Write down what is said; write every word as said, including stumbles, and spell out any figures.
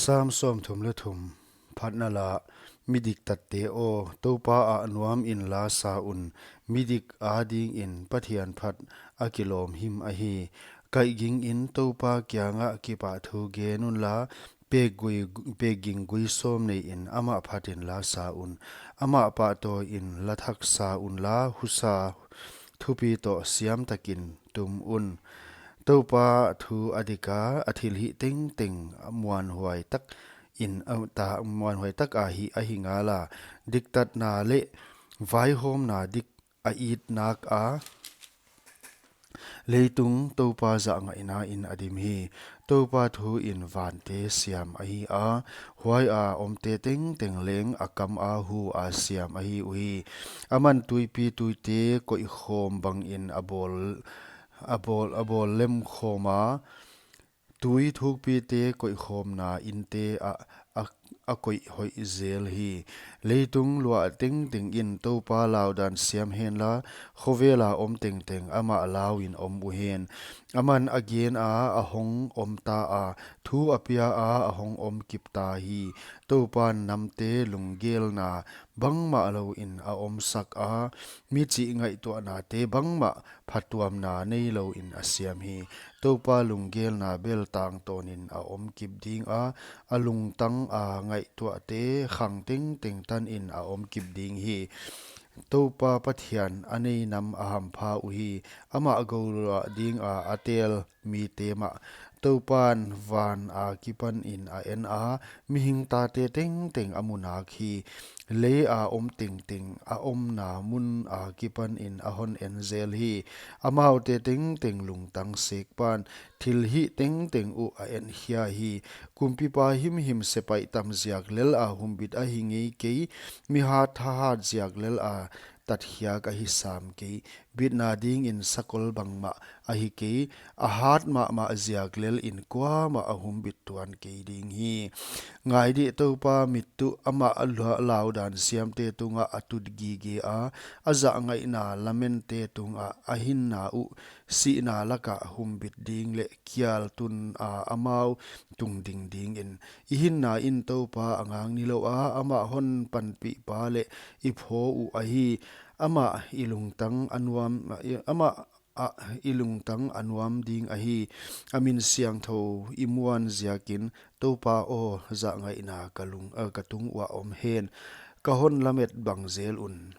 Sam sawmthum leh thum. Phatna la. Mi diktatte aw, Toupa ah nuam in la sa un. Mi dik adingin Pathian phat a kilawm him ahi. Kaihging in Toupa kiangah kipahthu gen unla, pekgui, pekging gui sawm nei in amah phat in la sa un. Amah pahtawi in la thak sa unla, husa thupi toh siam takin tum un. Toupa thu a dik a, a thilhih tengteng muanhuai tak in, a, ta, muanhuai tak a hih ahi ngal a. Diktatna leh vaihawmna dik a it nak a, leitung Toupa zahngaihna in a dim hi. Toupa thu in vante siam ahi a, huai a omte tengteng leng a kam a hu a siam ahi uhi. Aman tuipi tuite koihkhawm bangin a bawl, a bawl, a bawl lemkhawm a, tui thukpite koihkhawmna inte ah a, a koih hoih zel hi. Leitung luah tengteng in Toupa laudan siam henla, khovel a om tengteng amah lau in om uhen. Aman a gen a, a hong om ta a, thu a pia a, a hong om kip ta hi. Toupan namte lunggelna bangmah lou in a omsak a, mi chih ngaihtuahnate bangmah phatuamna neilou in a siam hi. Toupa lunggelna bel tangtawn in a om kip ding a, a lungtang a ngaihtuahte khang tengteng tan in a om kip ding hi. Toupa Pathian a nei nam a hampha uhi. Amah goulah ding a a tel mite mah Toupan van a kipan in a en a, mihing tate tengteng a mu nak hi. Lei a om tengteng a omna mun a kipan in a hon en zel hi. Amaute tengteng lungtang sekpan thilhih tengteng uh a en hia hi. Kumpipa himhim sepaih tam ziak lel a humbit ahi ngei kei, mi hat thahat ziak lel a tatkhiak ahi sam kei. Bitna dingin sakol bangmah ahi kei, a hat mahmah ziak lel in kuamah a humbit tuan kei ding hi. Ngai dih, Toupa mit tuh amah a lua-, laudan siamte tungah a tut gige a, a zahngaihna lamente tungah a hinna uh sihna lakah humbit ding leh kial tun a amau tungding dingin. I hinna in Toupa a ngak nilou a, amah hon panpihpa leh i phaw uh ahi. Amah i lungtang a nuam, amah ah i lungtang a nuam ding ahi. A min siangthou i muan ziakin, Toupa aw, zahngaihna ka lung, ah, ka tung uah om hen. Ka hon lamet bang zel un.